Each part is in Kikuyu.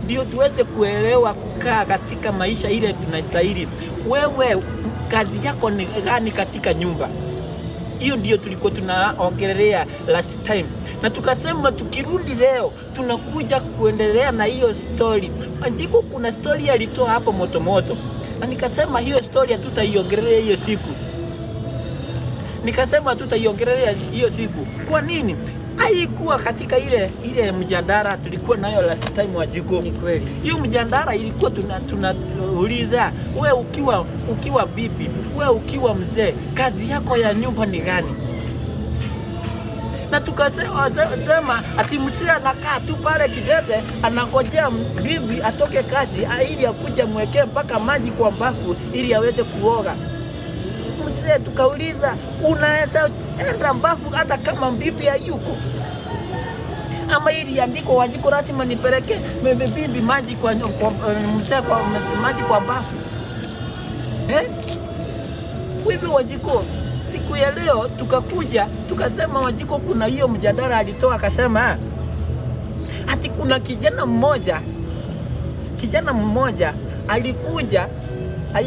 Ndio tuweze kuelewa kukaa katika maisha ile tunastahili. Wewe kazi yako ni gani katika nyumba? Hiyo ndio tulikuwa tunaongelea last time, na tukasema tukirudi leo tunakuja kuendelea na hiyo story. Wanjiku, kuna story alitoa hapo moto moto, na nikasema hiyo story hatutaiongelea hiyo siku. Nikasema hatutaiongelea hiyo siku. Kwa nini? Haikuwa katika ile mjadala tulikuwa nayo last time, Wanjiku. Ni kweli. Hiyo mjadala ilikuwa tunauliza, we ukiwa bibi, we ukiwa mzee, kazi yako ya nyumba ni gani? Na tukasema ati mzee anakaa tu pale kidete, anangojea bibi atoke kazi ili akuja mwekee mpaka maji kwa bafu ili aweze kuoga. Mzee tukauliza, unaweza enda bafu hata kama bibi hayuko? Ama ili andiko Wanjiku, lazima nipeleke bibi maji kwa mzee kwa maji kwa bafu, eh? Hivi Wanjiku, siku ya leo tukakuja tukasema, Wanjiku, kuna hiyo mjadala alitoa akasema ati kuna kijana mmoja alikuja,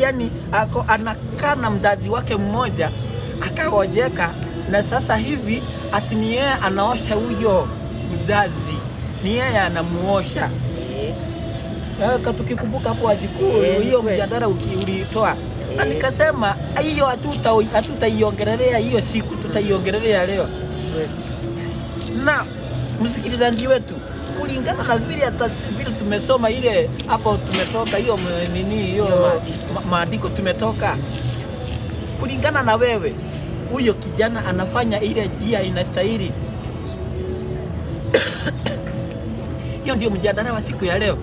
yani ako anakaa na mzazi wake mmoja akagonjeka, na sasa hivi ati ni yeye anaosha huyo mzazi, ni yeye anamuosha. Tukikumbuka hapo Wanjiku, Ni hiyo kweli. mjadala ulitoa na nikasema hiyo hatutaiongelea hiyo siku, tutaiongelea leo. Na msikilizaji wetu, kulingana na vile hata vile tumesoma ile hapo tumetoka hiyo nini hiyo Hiyo maandiko. maandiko tumetoka, kulingana na wewe, huyo kijana anafanya ile njia inastahili? Hiyo ndio mjadala wa siku ya leo.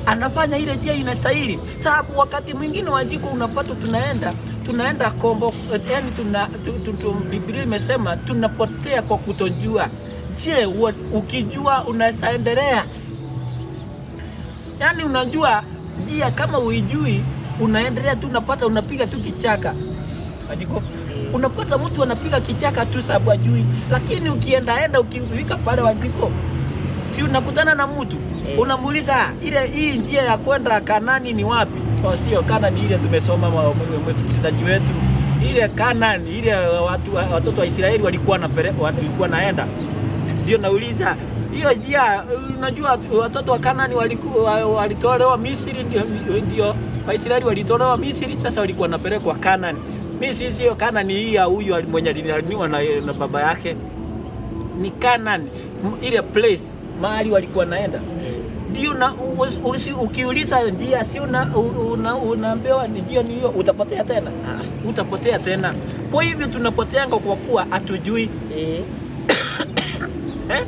Anafanya ile njia inastahili? Sababu wakati mwingine, Wanjiku, unapata tunaenda kombo, yani Biblia imesema tunapotea kwa kutojua. Je, ukijua unaweza endelea? Yaani unajua njia, kama uijui unaendelea tu, unapata unapiga tu kichaka. Wanjiku, unapata mtu anapiga kichaka tu sababu ajui, lakini ukiendaenda ukifika pale, Wanjiku, si unakutana na mtu, unamuuliza ile hii njia ya kwenda Kanani ni wapi? Oh, sio Kanani ile tumesoma, msikilizaji wetu, ile Kanani ile watoto wa Israeli walikuwa naenda. Ndio nauliza hiyo njia, unajua watoto wa Kanani walikuwa walitolewa Misri, ndio Waisraeli walitolewa Misri, sasa walikuwa wanapelekwa Kanani. Misri sio Kanani hii ya huyu mwenye alilaniwa na baba yake, ni Kanani ile place mahali walikuwa naenda. Ndio na ukiuliza njia si unaambiwa ni njia ni hiyo, utapotea tena, utapotea tena. Kwa hivyo tunapoteanga kwa kuwa hatujui. Eh?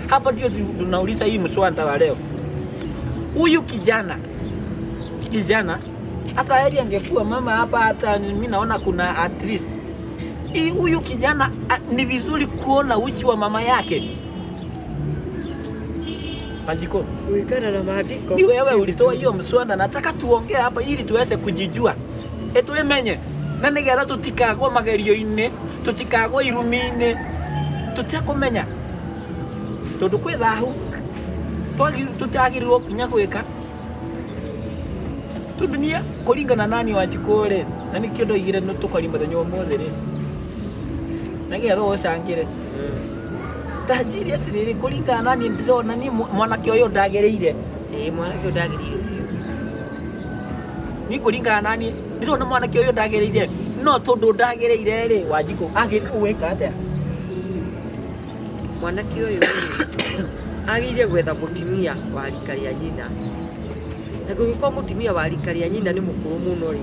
Hapa ndio tunauliza hii mswada wa leo. Huyu kijana hata heri angekuwa mama hapa, hata mimi naona kuna at least hii, huyu kijana ni vizuri kuona uchi wa mama yake. Wanjiku, Kulingana na maandiko. Ni wewe Si ulitoa vizuri. hiyo mswada, nataka tuongee hapa ili tuweze kujijua, etwimenye na nigetha tutikagwo magerio-inĩ, tutikagwo irumi-inĩ tũtekũmenya, tondũ kwĩ thahu tutagĩrĩirwo kinya gwĩka, tondũ niĩ kũringana nani, Wanjikũ rĩ, na nĩkĩo ndoigire nĩ tũkaria mũthenya ũmũthĩ rĩ, nĩgetha ũcangĩre tanjiri atĩrĩrĩ, kũringana nani ndĩrona niĩ mwanake ũyũ ndagĩrĩire. Ĩĩ, mwanake ũyũ ndagĩrĩire biũ. Ni kũringana nani ndĩrona mwanake ũyũ ndagĩrĩire, no tondũ ndagĩrĩire rĩ, Wanjikũ agĩrĩirwo gwĩka atĩa? Mwanake ũyũ rĩ, agĩrĩire gwetha mũtumia wa rika rĩa nyina, na kũngĩkorwo mũtumia wa rika rĩa nyina nĩ mũkũrũ mũno rĩ,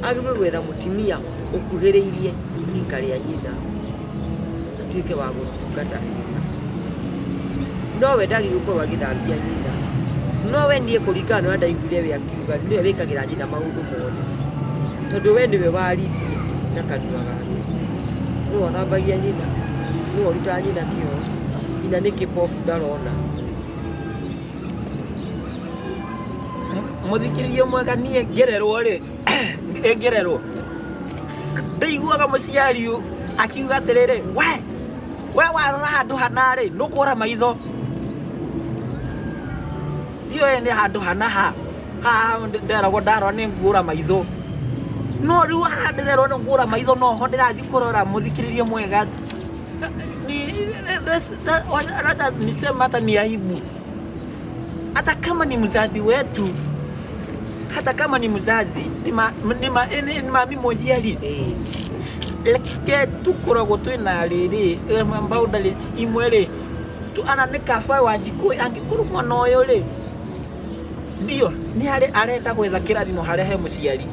agĩrĩirwo gwetha mũtumia ũkuhĩrĩirie rika rĩa nyina atuĩke wa gũtungata nyina. No we ndagĩrĩirwo gũkorwo agĩthambia nyina. No we niĩ kũringana na ũrĩa ndaiguire we akiuga, nĩwe wĩkagĩra nyina maũndũ mothe, tondũ we nĩwe waririe na kanua gake. Nĩwe ũthambagia nyina, nĩwe ũrutaga nyina kĩoro. Nyina nĩ kĩbobu, ndarona. Mũthikĩrĩria mwega, niĩ ngererwo rĩ, ngererwo ndaiguaga mũciari akiuga atĩrĩrĩ, we warora handũ hana rĩ, nũkũra maitho. Ndiũĩ nĩ handũ hana ha haha nderagwo ndarora nĩ nguũra maitho. No rĩu haha ndĩrerwo nĩ nguũra maitho noho ndĩrathiĩ kũrora mũthikĩrĩria mwega. Acha niseme hata ni aibu. Hata kama ni mzazi wetu, hata kama ni mzazi, ni mami mũnjiari. Reke tũkoragwo twĩna rĩrĩ boundaries imwe rĩ, ana nĩ kaba Wanjikũ angĩkorwo mwana ũyũ rĩ, ndio nĩ harĩ arenda gwetha kĩrathimo harĩa he mũciari,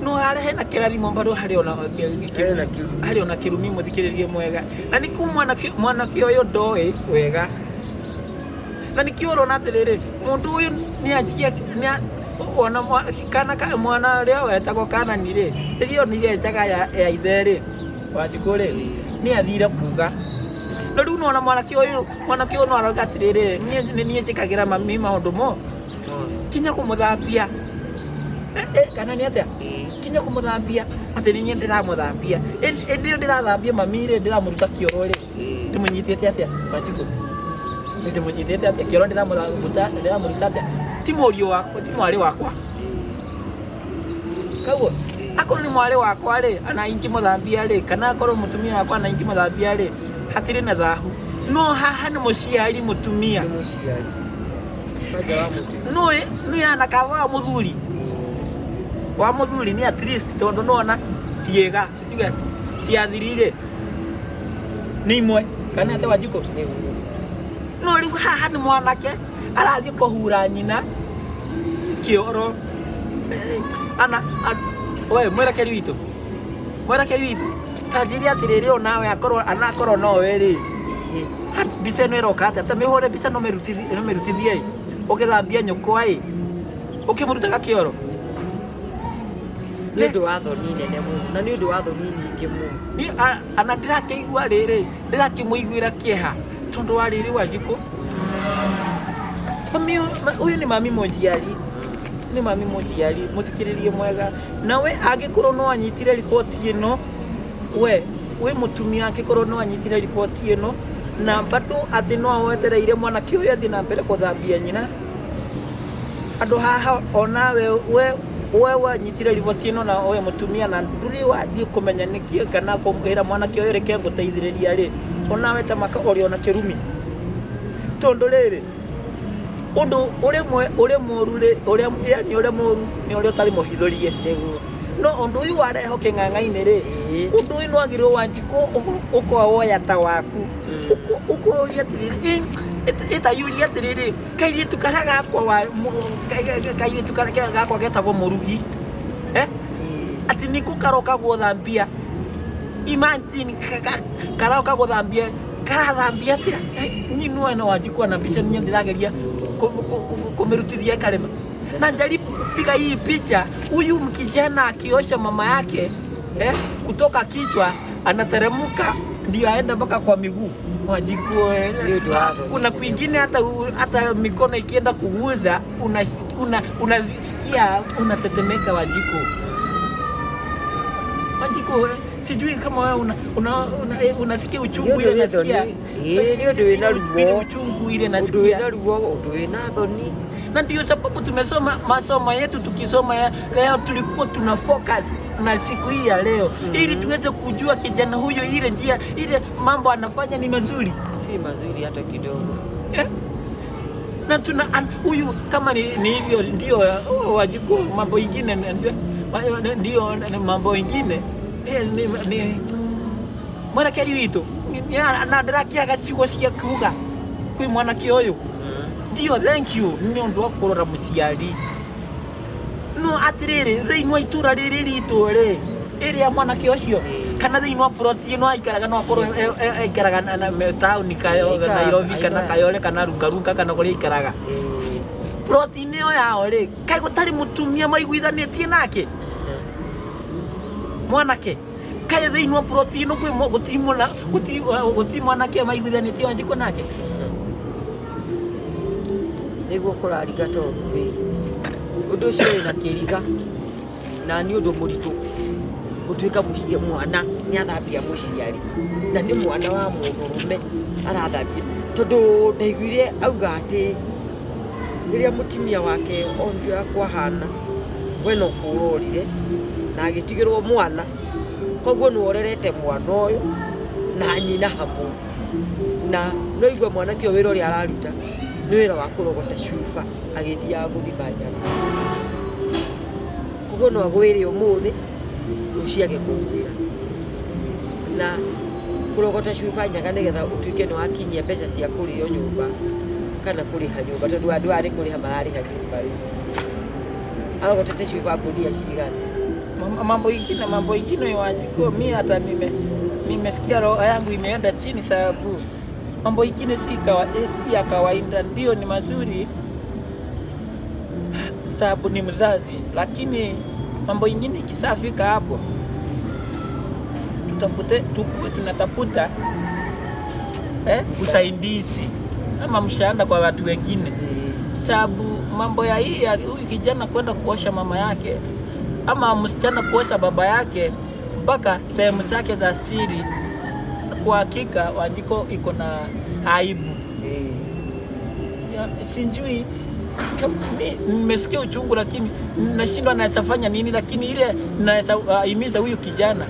no harĩa hena kĩrathimo bado harĩ ona Hena kĩrumi. Harĩ ona kĩrumi, mũthikĩrĩrie mwega. Na nĩkĩo mwanake ũyũ ndoĩ wega, na nĩkĩo ũrona atĩrĩrĩ, mũndũ ũyũ nĩ anjia nĩ ona kana mwana ũrĩa wetagwo Kanani rĩ, rĩrĩa onire njaga ya ithe rĩ, Wanjikũ rĩ, nĩ athire kuga. No rĩu nona mwanake ũyũ no arauga atĩrĩrĩ, niĩ nĩ niĩ njĩkagĩra mami maũndũ mo kinya kũmũthambia. Kana nĩ atĩa? Kinya kũmũthambia, atĩ nĩ niĩ ndĩramũthambia. Ĩndĩ ĩyo ndĩrathambia mami rĩ, ndĩramũruta kĩoro rĩ, ndĩmũnyitĩte atĩa, Wanjikũ? Ndĩmũnyitĩte atĩa kĩoro? Ndĩramũruta atĩa? Ti mũriũ wakwa, ti mwarĩ wakwa. Koguo akorwo nĩ mwarĩ wakwa rĩ, ana ingĩmũthambia rĩ, kana akorwo mũtumia wakwa ana ingĩmũthambia rĩ, hatirĩ na thahu. No haha nĩ mũciari mũtumia. Nĩ mũciari kwanja wa mũtumia. Nĩ ana kaba wa mũthuri nĩ at least, tondũ nona ciĩga tuge ciathiri rĩ, nĩ imwe, kana atĩ, Wanjikũ? Nĩguo. No rĩu haha nĩ mwanake arathiĩ kũhura nyina kĩoro. Ana we mwerekeri witũ, ta njĩre atĩrĩrĩ, onawe akorwo anakorwo nowe rĩ, mbica ĩno ĩroka atĩa? Ta mĩhũre mbica, no mĩrutithie ĩ, ũgĩthambia nyũkwa ĩ, ũkĩmũrutaga kĩoro. Nĩ ũndũ wa thoni nene mũno na nĩ ũndũ wa thoni nyingĩ mũno. Niĩ ana ndĩrakĩigua rĩrĩ, ndĩrakĩmũiguĩra kĩeha tondũ wa rĩrĩ, Wanjikũ. Mami ũyũ nĩ mami mũnjiari, nĩ mami mũnjiari, mũthikĩrĩrie mwega. Nawe angĩkorwo no anyitire riboti ĩno, we wĩ mũtumia, angĩkorwo no anyitire riboti ĩno na bado atĩ no wetereire mwanake ũyũ athiĩ na mbere gũthambia nyina handũ haha, onawe we wanyitire riboti ĩno na we mũtumia na ndũrĩ wathiĩ kũmenya nĩkĩ kana kũmwĩra mwanake ũyũ, reke ngũteithĩrĩria rĩ, onawe ta maka ũrĩ ona kĩrumi, tondũ rĩrĩ, ũndũ ũrĩ ũrĩ mũru rĩ, ũrĩa yani ũrĩa mũru nĩ ũrĩa ũtarĩ mũhithũrie. Nĩguo. No ũndũ ũyũ warehwo kĩng'ang'a-inĩ rĩ, ũndũ ũyũ nĩ wagĩrĩirwo, Wanjikũ, ũkowoya ta waku. Ũkũria atĩrĩrĩ, ĩtayũria atĩrĩrĩ, kairĩtu karĩa gakwa wa kairĩtu karĩa gakwa getagwo mũrugi, eh? Atĩ nĩko karoka gũthambia. Imagine, karoka gũthambia, karathambia atĩa? Niĩ nĩwona, Wanjikũ, na mbica niĩ ndĩrageria kũmĩrutithia ĩkarema, na jaribu kupiga hii picha, huyu kijana akiosha mama yake, eh, kutoka kichwa anateremka ndio aenda mpaka kwa miguu, Wanjikũ, eh. Nĩ ũndũ wa thoni. Kuna kwingine hata mikono ikienda kuguza unasikia unatetemeka, Wanjikũ. Wanjikũ, eh, sijui kama wewe unasikia uchungu Nĩ ile ũndũ wĩ nasikia. thoni. Ĩĩ, nĩ ũndũ wĩna ruo. Ile uchungu ile Ũndũ nasikia. wĩna ruo, ũndũ wĩna thoni. Na ndio sababu tumesoma masomo yetu, tukisoma ya leo tulikuwa tuna focus na siku hii ya leo ili tuweze kujua kijana huyo, ile njia ile mambo anafanya ni mazuri? Si mazuri hata kidogo. Eh? Na tuna huyu kama ni hivyo ndio, oh, Wanjikũ, mambo ingine ndio mambo ingine, eh, ni mwerekeri witũ na ndĩrakĩaga ciugo cia kuga kwĩ mwanake ũyũ. Ndio, thank you nĩ ũndũ wa kũrora mũciari, no atĩrĩrĩ, thĩinĩ wa itũra rĩrĩ ritũ rĩ, ĩrĩa mwanake ũcio kana thĩinĩ wa plot ĩno aikaraga, no akorwo aikaraga na taũni kayo Nairobi kana Kayole kana Runga kana kũrĩa aikaraga, plot-inĩ ĩyo yao rĩ, kaĩ gũtarĩ mũtumia maiguithanĩtie nake mwanake? Kaĩ thĩinĩ wa plot ĩno kwĩ gũtirĩ mwanake maiguithanĩtie Wanjikũ nake? Nĩguo kũrariga, tondũ rĩ, ũndũ ũcio wĩna kĩriga na nĩ ũndũ mũritũ gũtuĩka mũciĩ mwana nĩ athambia mũciari, na nĩ mwana wa mũndũrũme arathambia, tondũ ndaiguire auga atĩ Rĩrĩa mũtimia wake onire ũrĩa kwahana, we no kũũra orire na agĩtigĩrwo mwana, koguo nĩwe ũrerete mwana ũyũ na nyina hamwe. Na no igue mwanake ũyũ wĩra ũrĩa araruta nĩ wĩra wa kũrogota cuba agĩthiaga gũthima nyaga. Koguo no agwĩre ũmũthĩ, rũciũ age kũgwĩra. Na kũrogota cuba nyaga nĩgetha ũtuĩke nĩ wakinyia mbeca cia kũrĩo nyũmba kana kũrĩha nyũmba, tondũ andũ aya nĩ kũrĩha mararĩha nyũmba rĩ, arogotete cuba ngũnia cigana? Mambo ingine Wanjikũ, mi hata nimesikia roho yangu imeenda chini, sababu mambo ingine si ya kawaida. Ndio ni mazuri sababu ni mzazi, lakini mambo ingine ikishafika hapo tutafute, tukue tunatafuta usaidizi ama mshahara kwa watu wengine, sababu mambo ya hii ya huyu kijana kwenda kuosha mama yake ama msichana kuosha baba yake mpaka sehemu zake za siri, kwa hakika Wanjiko iko na aibu. Ya, sijui kama nimesikia uchungu, lakini nashindwa naweza fanya nini, lakini ile naweza himiza huyu kijana